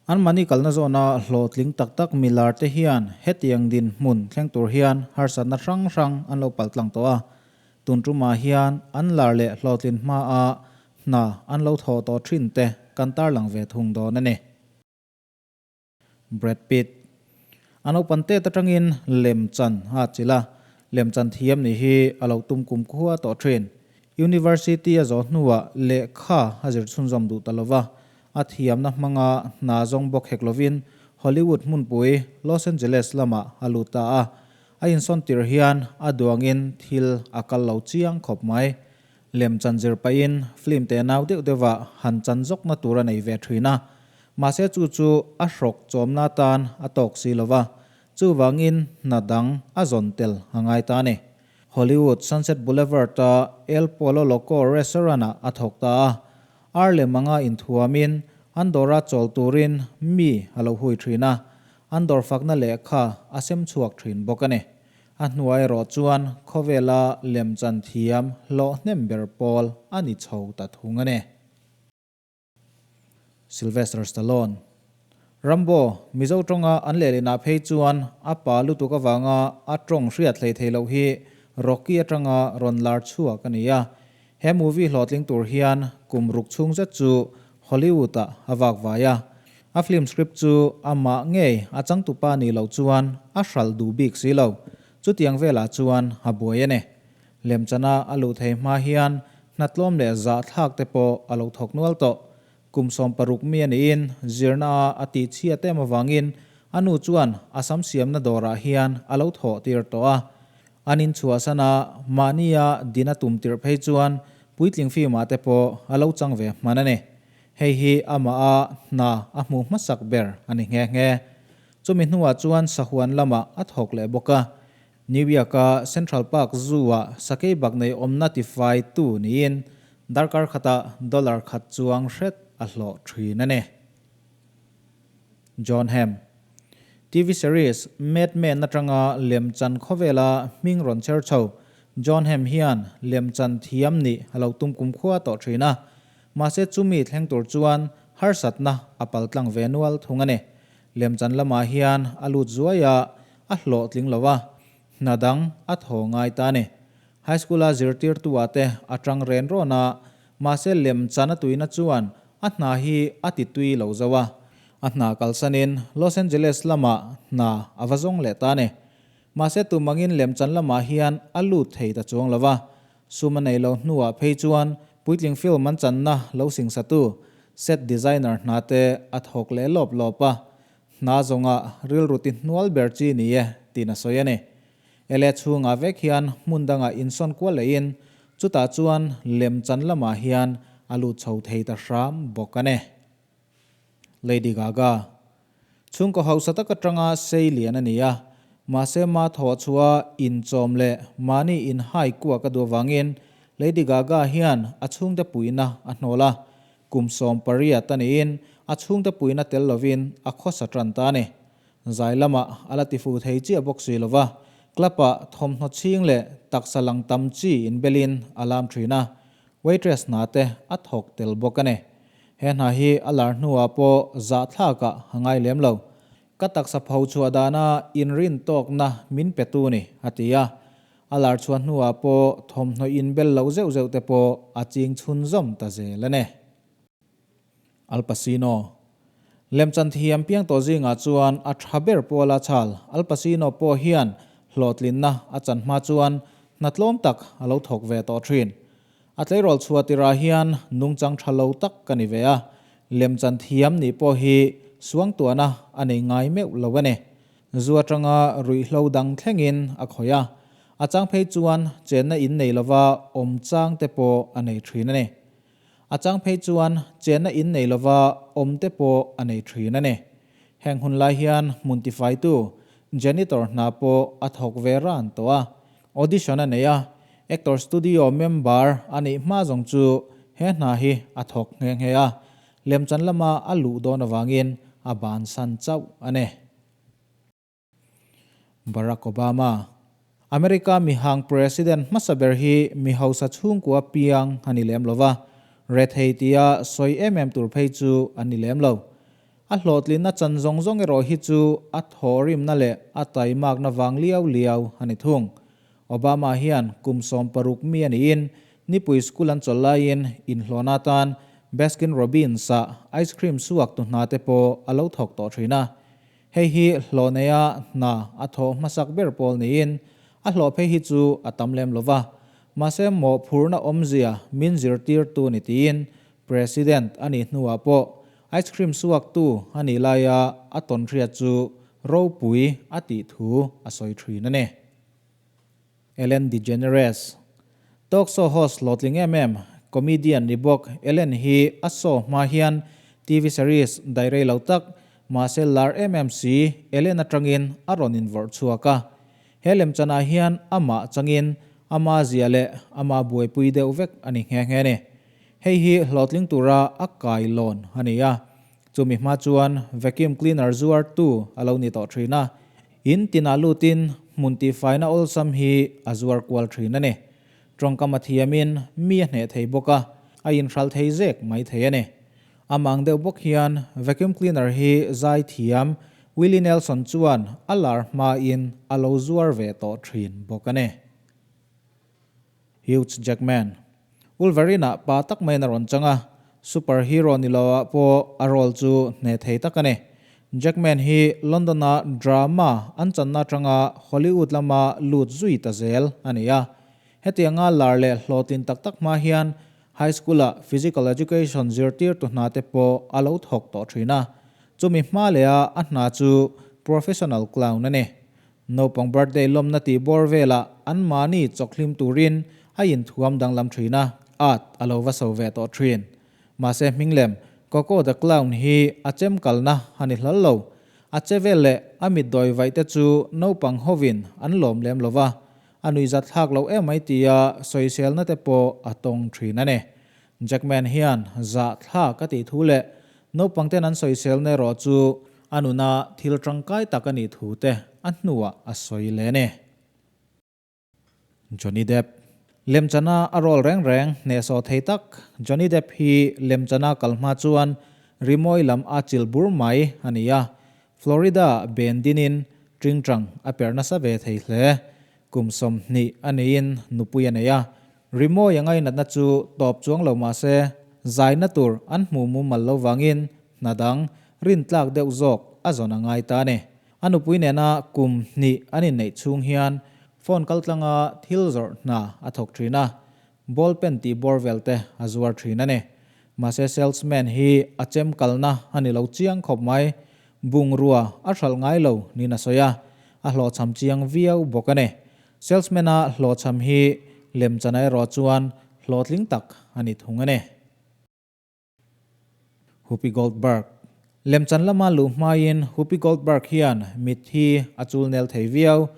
Anmahni kalna zawna hlawhtling tak tak milar te hian hetiang dinhmun thleng tur hian harsatna hrang hrang an lo paltlang tawh a. Tun tumah hian an lar leh hlawhtlin hmaa hna an lo thawh tawh thin te kan tarlang ve thung dawn a ni. Brad Pitt. A naupan tet atangin lemchan a chilh a, lemchan thiam nih hi a lo tum kum khua tawh thin. University a zawh hnuah lehkha a zir chhunzawm duh ta lova, a thiamna hmanga hna zawng bawk hek lovin Hollywood hmunpui Los Angeles lamah a lut ta a. A insawn tir hian a duangin thil a kal lo chiang khawp mai. Lemchan zir pahin film te nau deuh deuhah han chan zawkna tur a nei ve thin a. Mahse chu chu a hrawk chawmna atan a tawk si lo va, chuvangin hna dang a zawn tel a ngai ta a ni. Hollywood Sunset Boulevard-a El Pollo Loco restaurant-ah a thawk ta a, ar leh manga inthuamin an dawra chawl turin mi a lo hui thin a, an dawr fakna lehkha a sem chhuak thin bawk a ni. A hnuai erawh chuan khawvela lemchan thiam hlawh hnem ber pawl a ni chho ta thung a ni. Sylvester Stallone. Rambo, Mizo tawnga an lehlinah phei chuan a pa lutuk avanga a tawng hriat hlei thei loh hi Rocky atanga rawn lar chhuak a ni a. He movie hlawhtling tur hian kum ruk chhung zet chu Hollywood-ah a vak vai a. A film script chu amah ngei a changtupa nih loh chuan a hralh duh bik si lo. Chutiang velah chuan a buai a ni. Lemchana a luh thei hma hian hnatlawm leh zahthlak te pawh a lo thawk nual tawh. Kum 16 mi a niin zirna a a tih chhiat em avangin a nu chuan a sam siamna dawrah hian a lo thawh tir tawh a. An inchhuahsan a, mahnia din a tum tirh phei chuan puitling film ah te pawh a lo chang ve hman a ni. Hei hi amah a hna a hmuh hmasak ber a ni nghe nghe. Chumi hnuah chuan sahuan lamah a thawk leh bawk a. New York-a Central Park Zoo-ah sakei bak nei awmna tifaitu niin darkar khatah dollar khat chuang hret a hlawh thin a ni. Jon Hamm. TV series Mad Men atanga lemchan khawvela hming rawn chher chho Jon Hamm hian lemchan thiam nih a lo tum kumkhua tawh thin a, mahse chumi thleng tur chuan harsatna a paltlang ve nual thung a ni. Lemchan lamah hian a lut zuai a, a hlawhtling lo a, hna dang a thaw ngai ta a ni. High School-a zirtirtu-ah te a tang ren rawn a, mahse lemchan a tuina chuan a hna hi a ti tui lo zo a. A hna kalsanin Los Angeles lamah hna a va zawng leh ta a ni. Mahse tumangin lemchan lamah hian a lut thei ta chuang lo va, sum a nei lo hnuah phei chuan puitling film an channa lo singsatu set designer hna te a thawk leh lawp lawp a, Hna zawnga rilru ti hnual ber chi ni e, tiin a sawi a ni. Ele chhungah vek hian hmun dangah insawn kual lehin chutah chuan lemchan lamah hian a lut chho thei ta hram bawk a ni. Lady Gaga chhungkaw hausa tak atanga sei lian a ni a, mahse ma thawh chhuah inchawm leh mahni inhai kuak a duh avangin Lady Gaga hian a chhungte puihna a hnawl a, Kum 18 a niin a chhungte puina tel lovin a khawsa tan ta a ni. Zai lamah a la tifu thei chiah bawk si lova, club-ah thawmhnaw chhing leh taksa lang tam chi inbelin a lam thin a, waitress hna te a thawk tel bawk a ni. He hna hi a lar hnuah pawh zahthlakah a ngai lem lo. Ka taksa pho chhuah dana inrin tawkna min petu ni, a ti a. A lar chhuah hnuah pawh thawmhnaw inbel loh zeuh zeuh te pawh a ching chhunzawm ta zel a ni. Al Pacino. Lemchan thiam piang tawh zingah chuan a tha ber pawla chhal Al Pacino pawh hian hlawhtlinna a chan hma chuan hna tlawm tak a lo thawk ve tawh thin. A tleirawl chhuah tirah hian nungchang tha lo tak ka ni ve a, lemchan thiam nih pawh hi suangtuahna a nei ngai meuh lo a ni. Zu atanga ruihhlo dang thlengin a khawih a, a chang phei chuan chenna in nei lova awm chang te pawh a nei thin a ni. A chang phei chuan chenna in nei lova awm te pawh a nei thin a ni. Heng hun lai hian hmun tifaitu janitor hna pawh a thawk ve ran tawh a, audition a nei a, actor studio member a nih hma zawng chu he hna hi a thawk nghe nghe a, lemchan lama a luh dawn avangin a bansan chauh a ni. Barack Obama, America mihang President hmasa ber hi mi hausa chhungkua piang a ni lem lo va, rethei tia sawi em em tur phei chu an ni lem lo. A hlawhtlinna chan zawng zawng erawh hi chu a thawhrimna leh a taimakna vang liau liau a ni thung. Obama hian kum 60 mi a niin nipui school an chawlh laiin inhlawhna atan Baskin Robbins-ah ice cream suak tu hna te pawh a lo thawk tawh thin a. Hei hi hlawh neia hna a thawh hmasak ber pawl niin a hlawh phei hi chu a tam lem lo va. Mahse mawhphurhna awmzia min zirtirtu ni tiin President a nih hnuah pawh ice cream suaktu a nih laia a tawnhriat chu ropui a tih thu a sawi thin a ni. Ellen DeGeneres. Talk show host hlawhtling em em, comedian ni bawk Ellen hi a show hma hian TV series daih rei lo tak, mahse lar em em si Ellen atangin a rawn invawrh chhuak a. He lemchanah hian amah changin ama zia leh ama buaipui deuh vek a ni nghe nghe a ni. Hei hi hlawhtling tura a kai lawn a ni a. Chumi hma chuan vacuum cleaner zuartu a lo ni tawh thin a. In tinah lutin hmun tihfaina awlsam hi a zuar kual thin a ni. Tawngkam a thiamin mi a hneh thei bawk a, a inhral thei zek mai thei a ni. Amang deuh bawk hian vacuum cleaner hi zai thiam Willie Nelson chuan a lar hmain a lo zuar ve tawh thin bawk a ni. Hugh Jackman. Wolverine-ah pa tak maiin a rawn chang a, super hero ni loah pawh a role chu hneh thei tak a ni. Jackman hi London-a drama an channa atanga Hollywood lama lut zui ta zel a ni a. Hetianga lar leh hlawhtlin tak tak hma hian high school-a physical education zirtirtu hna te pawh a lo thawk tawh thin a. Chumi hma leha a hna chu professional clown a ni. Naupang birthday lawmna tih bawr velah anmahni chawkhlim turin a inthuam danglam thin a, at a lo va so ve tawh thin. Mahse hminglem, Coco the Clown hi a chem kalna a ni hlal lo. A che vel leh a mit dawi vaih te chu naupang hovin an lawm lem lo va, a nuihzat thlak loh emai tia sawiselna te pawh a tawng thin a ni. Jackman hian zah thlak a tih thu leh naupang ten an sawiselna erawh chu a nuna thil tangkai tak a nih thu te a hnuah a sawi leh a ni. Johnny Depp. Lemchana a role reng reng hnehsawh thei tak Johnny Depp hi lemchana kal hma chuan rimawi lam a chil bur mai a ni a, Florida ben dinin tingtang a perh nasa ve thei hle. Kum 20 a neiin nupui a nei a, rimawi a ngainatna chu tawp chuang lo mah se, zaina tur an hmuh mumal lo vangin hna dang rintlak deuh zawk a zawn a ngai ta a ni. A nupui nena kum hnih an inneih chhung hian phone kaltlanga thil zawrh hna a thawk thin a, ball pen tih bawr vel te a zuar thin a ni. Mahse salesman hi a chem kalna a ni lo chiang khawp mai. Bungrua a hralh ngai lo niin a sawi a, a hlawhchham chiang viau bawk a ni. Salesman-a hlawhchham hi lemchana erawh chuan hlawhtling tak a ni thung a ni. Whoopi Goldberg. Lemchan lama luh hmaiin Whoopi Goldberg hian mit hi a chul nel thei viau.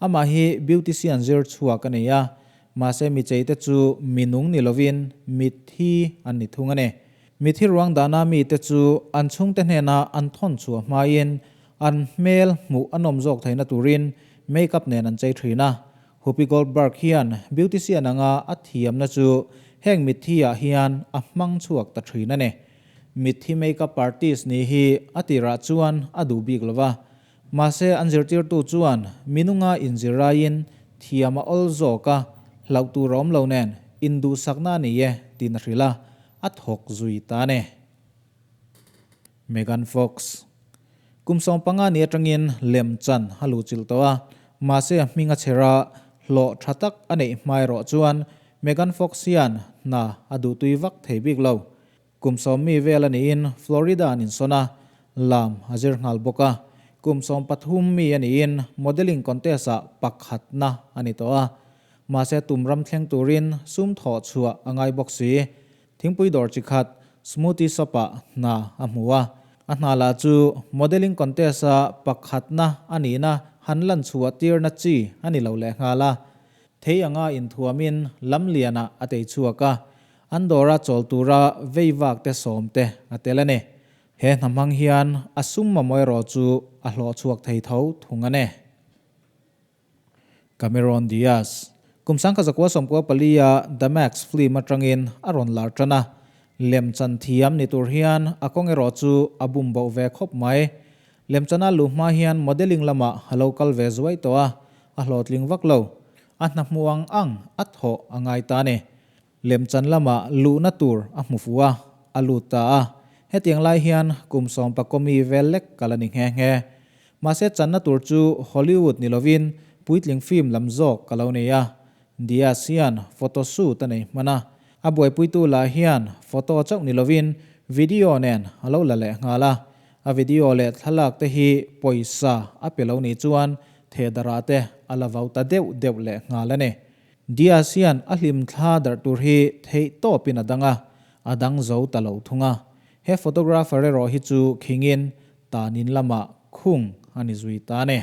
Amah hi beautician zir chhuak a ni a, mahse micheite chu mi nung ni lovin mitthi an ni thung a ni. Mitthi ruang dahna mite chu an chhungte hnena an thawn chhuah hmain an hmel hmuh a nawm zawk theihna turin make-up nen an chei thin a. Whoopi Goldberg hian beautician anga a thiamna chu heng mitthi-ah hian a hmang chhuak ta thin a ni. Mitthi make-up artist nih hi a tirah chuan a duh bik lo va, mahse an zirtirtu chuan minunga inzir raiin thiam a awl zawk a, hlauh tur a awm lo nen induhsakna a ni e tiin a hrilh a, a thawk zui ta a ni. Megan Fox. Kum 15 ni atangin lem chan a luh chilh tawh a, mahse a hming a chher a, hlawh tha tak a neih hma erawh chuan Megan Fox hian hna a duhtui vak thei bik lo. Kum 10 mi vel a niin Florida an insawn a, lam a zir nghal bawk a. Kum 13 mi a niin modelling contest-ah pakhatna a ni tawh a, mahse tum ram thleng turin sum thawh chhuah a ngai bawk si. Thingpui dawr chi khat smoothie shop-ah hna a hmu a, a hna lah chu modelling contest-a pakhatna a nihna han lan chhuah tirna chi a ni lo lehnghal a. Thei anga inthuamin lamlianah a tei chhuak a, an dawra chawl tura vei vak te sawm te a tel a ni. He hna hmang hian a sum mamawh erawh chu a hlawh chhuak thei tho thung a ni. Cameron Diaz. Kum 1994 a The Max film atangin a rawn lar tan a. Lemchan thiam ni tur hian a kawng erawh chu a bum boh ve khawp mai. Lemchana luh hma hian modelling lamah a lo kal ve zuai tawh a, a hlawhtling vak lo. A hna hmuh ang ang a thawh a ngai ta a ni. Lemchan lamah luhna tur a hmu fuh a, a lut ta a. Hetiang lai hian kum sawmpakawmi vel lek ka la ni nghe nghe. Mahse channa tur chu Hollywood ni lovin puitling film lam zawk ka lo nei a. Diaz hian photo shoot a nei hman a, a buaipuitu lah hian photo chauh ni lovin video nen a lo la leh nghal a. A video leh thlalak te hi pawisa a pe lo nih chuan thehdarah te a la vau ta deuh deuh leh nghal a ni. Diaz hian a hlimthla darh tur hi theih tawpin a dang a, a dang zo ta lo thung a. He photographer erawh hi chu khingin tanin lamah khung a ni zui ta a ni.